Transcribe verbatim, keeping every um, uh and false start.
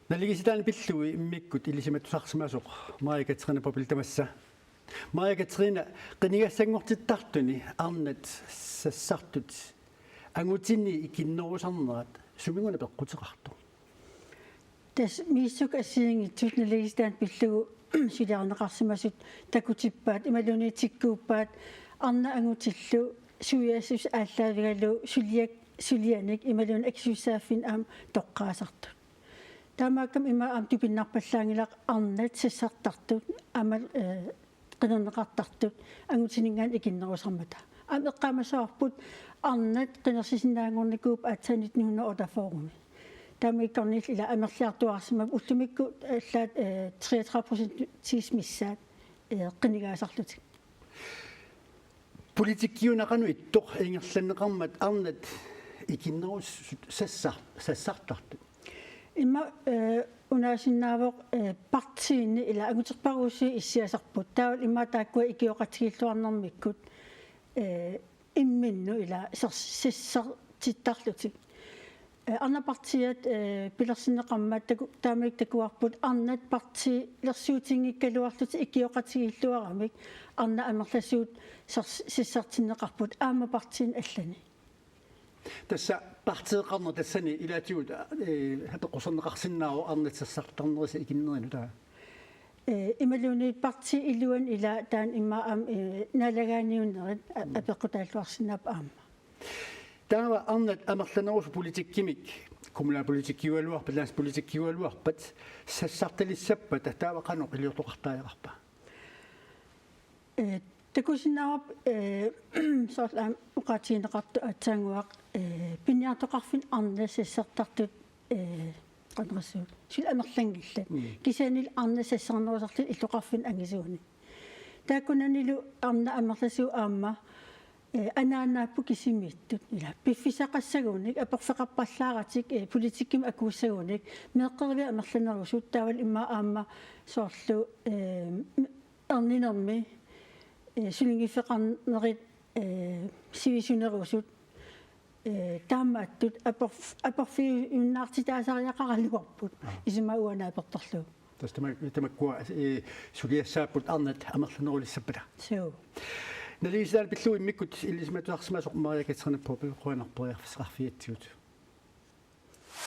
Naligiissitaanik pillugit immikkut ilisimatusarsimasoq Maria Katrine Poppel tamassa. Maria Katrine, qinigassanngortittartuni arnat sassartut angutini ikinnerusarnerat suminngaanniit peqquteqartoq? Tassa misissukkut assigiinngitsut naligiissitaanik pillugu suliarineqarsimasut takutippaat imaluunniit tikkuuppaat arnat angutillu suiassuseq aallaavigalugu suliak-, sulianik imaluunniit akisussaaffinik aamma toqqaasartut. Taamaakkami ima aamma tupinnarpallaanngilaq arnat sassartartut aamma, eh, qinerneqartartut angutininngaanniit ikinnerusarmata. Aamma eqqaamassavarput arnat qinersisinnaanngornikuupput aatsaat nitten hundrede og otteogfyrre-mi. Taamaakkorniillu ila amerliartuaarsimapput ullumikkut allaat, eh, treogtredive procent missaat, eh, qinigaasarlutik. Politikkiuna qanoq ittoq ingerlanneqarmat arnat ikinnerusussat sassar-, sassartartut? Ima, eh, unaasinnaavoq, eh, partiini ila anguterparusuit issiasarput. Taavalu ima taakkua ikioqatigiilluarnermikkut, eh, imminnut ila sars-, sassartittarlutik. Eh, arnat partiit, eh, pilersinneqarmat taku-, taamanikkut takuarput arnat partiilersuutinngikkaluarlutik ikioqatigiilluaramik arnat amerlasuut sars-, sassartinneqarput aamma partiini allani. Tassa partiiqarneq tassani ilaatigut, eh, apeqquserneqarsinnaavoq arnat sassartarnerisa ikinnerinut taava. Eh, imaluunniit partiip iluani ila taanna ima aamma, eh, naalagaaniunnerit a-, apeqqutaalluarsinnaapput aamma. Taava arnat amerlanerusut politikkimik, kommunalpolitikkiugaluarpat, landspolitikkiugaluarpat, sassartalissappata taava qanoq iliortoqartariaqarpa? Eh, takusinnaavarput, eh, soorlu aamma oqaatigineqartoq aatsaannguaq, eh, piniartoqarfinni arnat sassartartut, eh, qanorsuaq, suli amerlanngillat. Mm. Kisiannili arnat sassarnerusarlutik illoqarfinni angisuuni. Taakkunanilu arnat amerlasuut aamma, eh, anaanaapput kisimiittut. Ila piffissaqassagunik, aporfeqarpallaaratik, eh, politikkimik akuussagunik, meeqqeriviit amerlanerusut, taavalu ima aamma soorlu, eh, erninermi, eh, sulinngiffeqarnerit, eh, sivisunerusut, eh, taamaattut aporf-, aporfiunnaartitaasariaqaraluarput. Aa. Isuma uanga naapertorlugu. Tassa tama-, tamakkua, eh, suliassaapput arnat amerlanerulissappata. Suu. Naligiissitaanik pillugu immikkut ilisimatusarsimasoq Maria Katrine Poppel, qujanaq periarfissaqarfigatsigut.